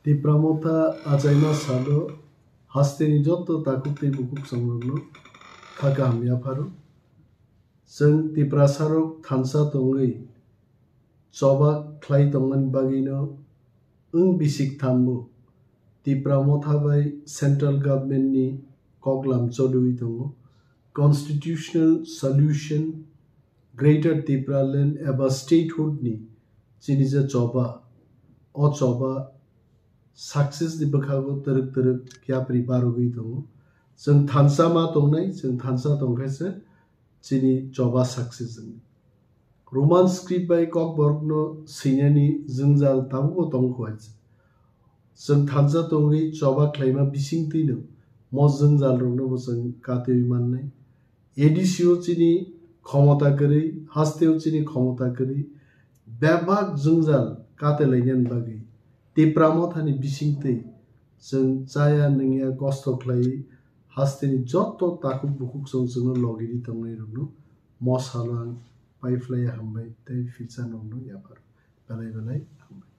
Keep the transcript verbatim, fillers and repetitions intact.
Tipra Motha achaima salo hasteni joto takhuk tei bukhuk songrokno kha kaham yapharo. Chwng Tiprasarok thansa tongwi choba khlai tongmani bagwino wng bisik thambo Tipra Motha bai central government ni koklam choliwi tongo. Constitutional solution, Greater Tipraland eba statehood ni chini je choba, o choba success ni bwkhago twrwk twrwk yapri barogwi tongo. Chwng thansa ma tongnai, chwng thansa tongkhe se chini choba success wngwi. Roman script bai kokborokno swinani jwngjal tabukbo tongkha. Chwng thansa tongwi choba khlaima bisingtwino mo jwngjalrokno bo chwng katwi mannai. A D C o chini khomota kwrwi, hasteo chini khomota kwrwi, bebak jwngjal katelainani bagwi Tipra Mothani bisingtwi chwng chaya nungya kosto khlaiwi hasteni joto takhuk bukhuk chwng chwngno logiri tongnairokno mo salo ang paiphlaiya hambai tei future nokno yapharo. Belai belai hambai.